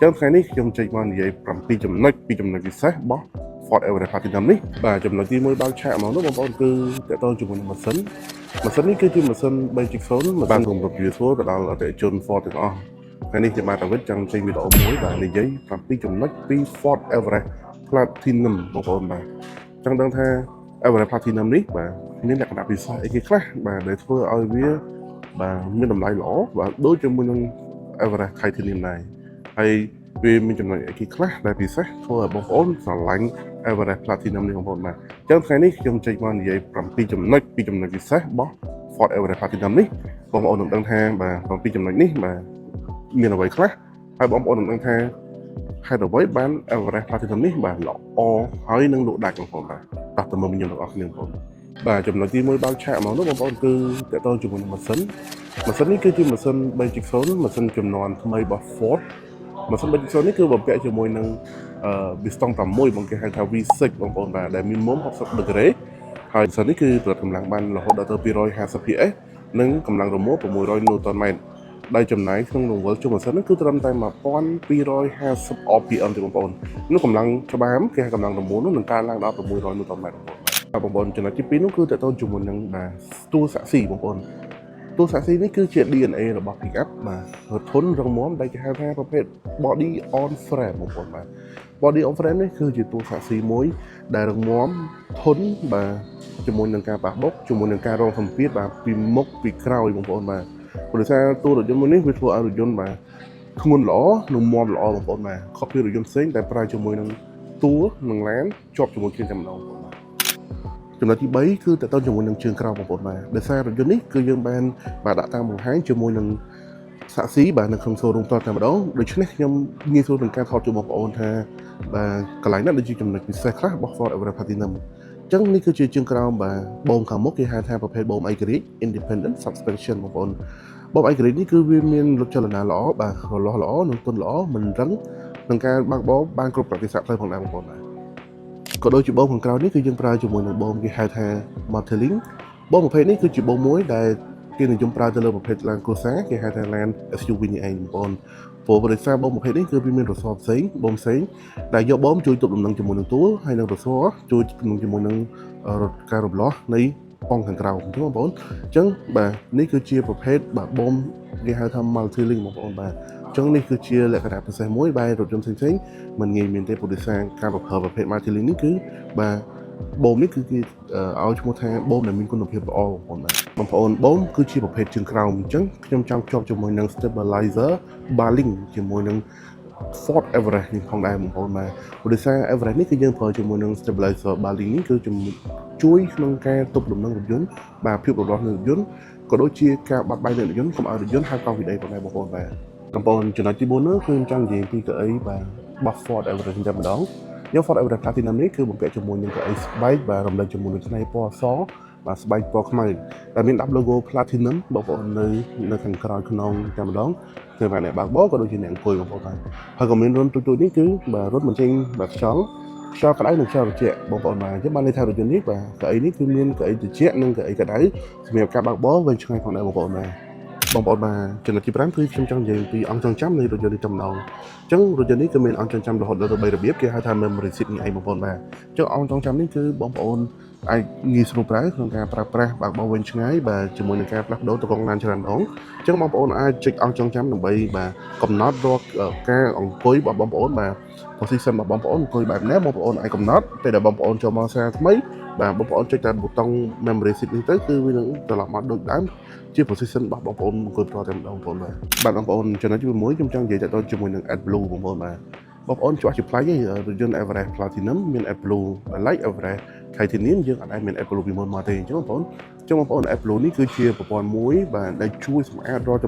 ចឹងថ្ងៃនេះខ្ញុំចេញមកនិយាយ7ចំណុចពីចំណុចពិសេសរបស់ Ford Everest Platinum នេះបាទចំណុចទី1បើកឆាកហ្មងនោះបងប្អូនគឺតកតងជាមួយនឹងម៉ាស៊ីនម៉ាស៊ីននេះគឺជាម៉ាស៊ីន3.0ម៉ាស៊ីនសម្រាប់យូសួរទៅដល់អតិថិជន Ford ទាំងអស់ថ្ងៃនេះខ្ញុំបាទតាវិតចង់ចេញវីដេអូមួយបាទនិយាយ7ចំណុចពី Ford Everest Platinum បងប្អូនបាទចង់ដឹងថា Everest Platinum នេះបាទមានលក្ខណៈពិសេសអីគេខ្លះបាទដែលធ្វើឲ្យវាបាទមានតម្លៃល្អបាទដូចជាមួយនឹង Everest Titanium ដែរហើយវាមានចំណុចអីគេខ្លះដែលពិសេសធ្វើឲ្យបងប្អូនស្រឡាញ់ Everest Platinum នេះបងប្អូនបាទអញ្ចឹងថ្ងៃនេះខ្ញុំចេញមកនិយាយ7ចំណុចពីចំណុចពិសេសរបស់ Ford Everest Platinum នេះបងប្អូននឹងដឹងថាបាទ7ចំណុចនេះបាទមានអ្វីខ្លះហើយបងប្អូននឹងដឹងថាហេតុអ្វីបាន Everest Platinum នេះបាទល្អហើយនឹងលក់ដាច់បងប្អូនបាទតោះទៅមើលខ្ញុំទាំងអស់គ្នាបងប្អូនបាទចំណុចទី1បើកឆាកហ្មងនោះបងប្អូនគឺតកតងជាមួយនឹងម៉ាស៊ីនម៉ាស៊ីននេះគឺជាម៉ាស៊ីន3.0ម៉ាស៊ីនចំនួនថ្មីរបស់ Ford ម៉ាស៊ីន3.0នេះគឺបំពាក់ជាមួយនឹងអឺ piston 6បងគេហៅថា V6 បងប្អូនបាទដែលមានមុំ60ដឺក្រេហើយម៉ាស៊ីននេះគឺផលិតកម្លាំងបានរហូតដល់ទៅ250 PS និងកម្លាំងរមួល600 Newton m ដែលចំណាយក្នុងរង្វិលជុំម៉ាស៊ីននោះគឺត្រឹមតែ1250 RPM ទេបងប្អូននោះកម្លាំងច្បាមគេហៅកម្លាំងរមួលនោះនឹងកើនឡើងដល់600 Newton m បងប្អូនបាទបងប្អូនចំណុចទី2នោះគឺតទៅជាមួយនឹងបាទតួសាក់ស៊ីបងប្អូនតួសាក់ស៊ីនេះគឺជា DNA របស់ pickup បាទរធន់រឹងមាំដែលគេហៅថាប្រភេទ body on frame បងប្អូនបាទ body on frame នេះគឺជាតួសាក់ស៊ីមួយដែលរឹងមាំធន់បាទជាមួយនឹងការប៉ះបុកជាមួយនឹងការរងសម្ពាធបាទពីមុខពីក្រោយបងប្អូនបាទព្រោះសារតួរថយន្តមួយនេះវាធ្វើឲ្យរថយន្តបាទធ្ងន់ល្អនិងមាំល្អបងប្អូនបាទខុសពីរថយន្តផ្សេងដែលប្រើជាមួយនឹងតួនិងឡានជាប់ជាមួយគ្នាតែម្ដងបងប្អូនបាទចំណុចទី3គឺតទៅជាមួយនឹងជើងក្រោមបងប្អូនបាទដោយសាររថយន្តនេះគឺយើងបានបាទដាក់តាំងបង្ហាញជាមួយនឹង សាក់ស៊ីបាទនៅក្នុង showroom តតែម្ដងដូច្នេះខ្ញុំងាយស្រួលក្នុងការថតជូនបងប្អូនថាបាទកន្លែងណាដូចជាចំណុចពិសេសខ្លះរបស់ Ford Everest Platinum អញ្ចឹងនេះគឺជាជើងក្រោមបាទបូមខាងមុខគេហៅថាប្រភេទបូមឯករាជ្យ Independent Suspension បងប្អូនបូមឯករាជ្យនេះគឺវាមានលចលនាល្អបាទរលាស់ល្អនិងទន់ល្អមិនរឹងក្នុងការបើកបរបានគ្រប់ប្រតិស័កផ្លូវផងដែរបងប្អូនបាទក៏ដូចជាបូមខាងក្រោយនេះគឺយើងប្រើជាមួយនឹងបូមគេហៅថា Multilink បូមប្រភេទនេះគឺជាបូមមួយដែលគេនិយមប្រើទៅលើប្រភេទឡានគ្រួសារគេហៅថាឡាន SUV នេះឯងបងប្អូនព្រោះបរិស័ទបូមប្រភេទនេះគឺវាមានរស័រផ្សេងបូមផ្សេងដែលយកបូមជួយទប់លំនឹងជាមួយនឹងតួហើយនឹងរស័រជួយទប់លំនឹងជាមួយនឹងការរំលោះនៃប៉ង់ខាងក្រៅអញ្ចឹងបងប្អូនអញ្ចឹងបាទនេះគឺជាប្រភេទបាទបូមគេហៅថា multi link បងប្អូនបាទអញ្ចឹងនេះគឺជាលក្ខណៈពិសេសមួយបែររថយន្តផ្សេងៗមិនងាយមានទេព្រោះដោយសារការប្រើប្រភេទ multi link នេះគឺបាទបូមនេះគឺគេឲ្យឈ្មោះថាបូមដែលមានគុណភាពល្អបងប្អូនបាទបងប្អូនបូមគឺជាប្រភេទជើងក្រោមអញ្ចឹងខ្ញុំចង់ភ្ជាប់ជាមួយនឹង stabilizer bar link ជាមួយនឹង Ford Everest នេះផងដែរបងប្អូនបាទព្រោះដោយសារ Everest នេះគឺយើងប្រើជាមួយនឹង stabilizer bar link នេះគឺជួយក្នុងការទប់លំនឹងរថយន្តបាទភាពរលាស់នៃរថយន្តក៏ដូចជាការបាត់បែកនៃរថយន្តកុំឲ្យរថយន្តហើយកង់ពីដីផងដែរបងប្អូនបាទបងប្អូនចំណុចទី4នោះគឺខ្ញុំចង់និយាយពីកៅអីបាទរបស់ Ford Everest តែម្ដងយក Ford Everest Platinum នេះគឺបំពាក់ជាមួយនឹងកៅអីស្បែកបាទរំលេចជាមួយនឹងខ្នៃពណ៌សបាទស្បែកពណ៌ខ្មៅដែលមានដាប់ logo Platinum បងប្អូននៅនៅខាងក្រោយខ្នងតែម្ដងគឺបាទអ្នកបើកបរក៏ដូចជាអ្នកអង្គុយបងប្អូនបាទហើយក៏មានរន្ធទូចៗនេះគឺបាទរន្ធបញ្ចេញបាទខ្យល់ខ្យល់ក្តៅនិងខ្យល់ត្រជាក់បងប្អូនបាទអញ្ចឹងបានន័យថារថយន្តនេះបាទកៅអីនេះគឺមានកៅអីត្រជាក់និងកៅអីក្តៅសម្រាប់ការបើកបរវែងឆ្ងាយផងដែរបងប្អូនបាទបងប្អូនបាទចំណុចទី5គឺខ្ញុំចង់និយាយពីអង្គចងចាំនៃរថយន្តនេះតែម្ដងអញ្ចឹងរថយន្តនេះគឺមានអង្គចងចាំរហូតដល់ទៅ3របៀបគេហៅថា memory seat នេះឯងបងប្អូនបាទអញ្ចឹងអង្គចងចាំនេះគឺបងប្អូនអាចងាយស្រួលប្រើក្នុងការប្រើប្រាស់បើកបរវែងឆ្ងាយបាទជាមួយនឹងការផ្លាស់ប្ដូរតកងឡានច្រើនដងអញ្ចឹងបងប្អូនអាចចុចអង្គចងចាំដើម្បីបាទកំណត់រកការអង្គុយរបស់បងប្អូនបាទ position របស់បងប្អូនអង្គុយបែបណាបងប្អូនអាចកំណត់ពេលដែលបងប្អូនចូលមកសារថ្មីបាទបងប្អូនចុចតែប៊ូតុង memory seat នេះទៅគឺវានឹងត្រឡប់មកដូចដើមជា position របស់បងប្អូនអង្គុយផ្ទាល់តែម្ដងបងប្អូនបាទបាទបងប្អូនចំណុចទី6ខ្ញុំចង់និយាយតទៅជាមួយនឹង AdBlue បងប្អូនបាទបងប្អូនច្បាស់ជាប្លែកឯងរថយន្ត Everest Platinum មាន AdBlue like Everest Titanium យើងអត់ដែលមាន AdBlue ពីមុនមកទេអញ្ចឹងបងប្អូនអញ្ចឹងបងប្អូន AdBlue នេះគឺជាប្រព័ន្ធមួយបាទដែលជួយសម្អាតរាល់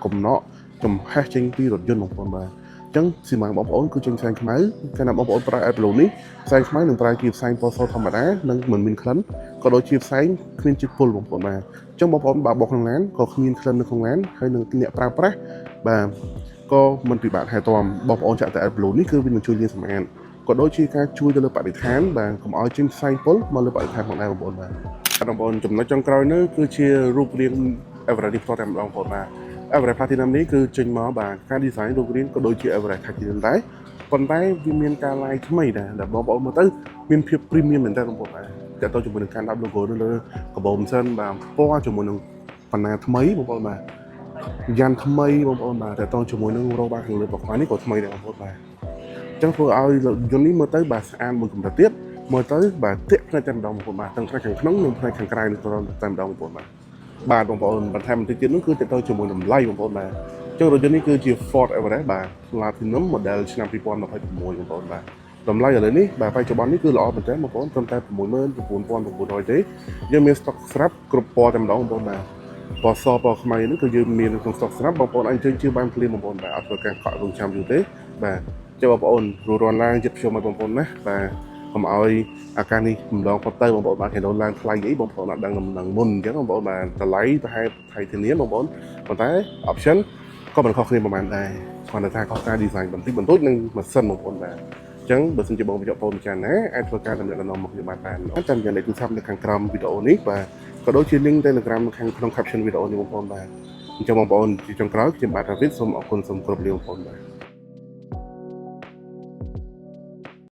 កំណកចំហេះចេញពីរថយន្តបងប្អូនបាទអញ្ចឹងស៊ីម៉ាំងបងប្អូនគឺចេញផ្សែងខ្មៅកាលណាបងប្អូនប្រើ AdBlue នេះផ្សែងខ្មៅនឹងប្រើជាផ្សែងពណ៌សធម្មតានិងមិនមានក្លិនក៏ដូចជាផ្សែងគ្មានជាតិពុលបងប្អូនបាទអញ្ចឹងបងប្អូនបើបោកក្នុងឡានក៏គ្មានក្លិននៅក្នុងឡានហើយនឹងអ្នកប្រើប្រាស់បាទក៏មិនពិបាកថែទាំបងប្អូនចាក់តែ AdBlue នេះគឺវានឹងជួយលាងសម្អាតក៏ដូចជាការជួយទៅលើបរិស្ថានបាទកុំឲ្យចេញផ្សែងពុលមកលើបរិស្ថានផងដែរបងប្អូនបាទបងប្អូនចំណុចចុងក្រោយនោះគឺជារូបរាង Everest នេះផ្ទាល់តែម្ដងបងប្អូនបាទ Everest Platinum នេះគឺចេញមកបាទការ design រូបរាងក៏ដូចជា Everest Titanium ដែរប៉ុន្តែវាមានការឡាយថ្មីដែរដែលបងប្អូនមើលទៅមានភាព premium មែនតើបងប្អូនបាទតើតើជាមួយនឹងការដាក់ logo នៅលើកាបូបសិនបាទពណ៌ជាមួយនឹងបណ្ណាថ្មីបងប្អូនបាទយ៉ានថ្មីបងប្អូនបាទតើតើជាមួយនឹងរោបាខាងលើបក្បាលនេះក៏ថ្មីដែរបងប្អូនបាទអញ្ចឹងធ្វើឲ្យយន្តនេះមើលទៅបាទស្អាតមួយកម្រិតទៀតមើលទៅបាទទាក់ផ្នែកតែម្ដងបងប្អូនបាទទាំងផ្នែកខាងក្នុងនិងផ្នែកខាងក្រៅនេះក៏តែម្ដងបងប្អូនបាទបាទបងប្អូនបន្ថែមបន្តិចទៀតនោះគឺតើតើជាមួយតម្លៃបងប្អូនបាទអញ្ចឹងរថយន្តនេះគឺជា Ford Everest បាទ Platinum model ឆ្នាំ2026បងប្អូនបាទតម្លៃឥឡូវនេះបាទបច្ចុប្បន្ននេះគឺល្អមែនទែនបងប្អូនត្រឹមតែ69,900ទេយើងមាន stock ស្រាប់គ្រប់ពណ៌តែម្ដងបងប្អូនបាទពណ៌សពណ៌ខ្មៅនេះគឺយើងមានក្នុង stock ស្រាប់បងប្អូនអាចអញ្ជើញជឿបានភ្លាមបងប្អូនបាទអត់ធ្វើការកក់រងចាំយូរទេបាទចុះបងប្អូនរួសរាន់ឡើងចិត្តខ្ញុំឲ្យបងប្អូនណាបាទកុំឲ្យអាការនេះម្ដងផុតទៅបងប្អូនបាទគេដូនឡើងថ្លៃអីបងប្អូនអត់ដឹងដំណឹងមុនអញ្ចឹងបងប្អូនបាទតម្លៃប្រហែលថៃធានាបងប្អូនប៉ុន្តែ option ក៏មិនខុសគ្នាប្រហែលដែរគ្រាន់តែថាខុសការ design បន្តិចបន្តួចនិងម៉ាស៊ីនបងប្អូនបាទអញ្ចឹងបើសិនជាបងប្អូនម្ចាស់ណាអាចធ្វើការតំណែងមកខ្ញុំបានតាមតាមរយៈលេខទូរស័ព្ទនៅខាងក្រោមវីដេអូនេះបាទក៏ដូចជា link Telegram នៅខាងក្នុង caption វីដេអូនេះបងប្អូនបាទអញ្ចឹងបងប្អូនជាចុងក្រោយខ្ញុំបាទ David សូមអរគុណសូមគោរពលាបងប្អូនបាទ។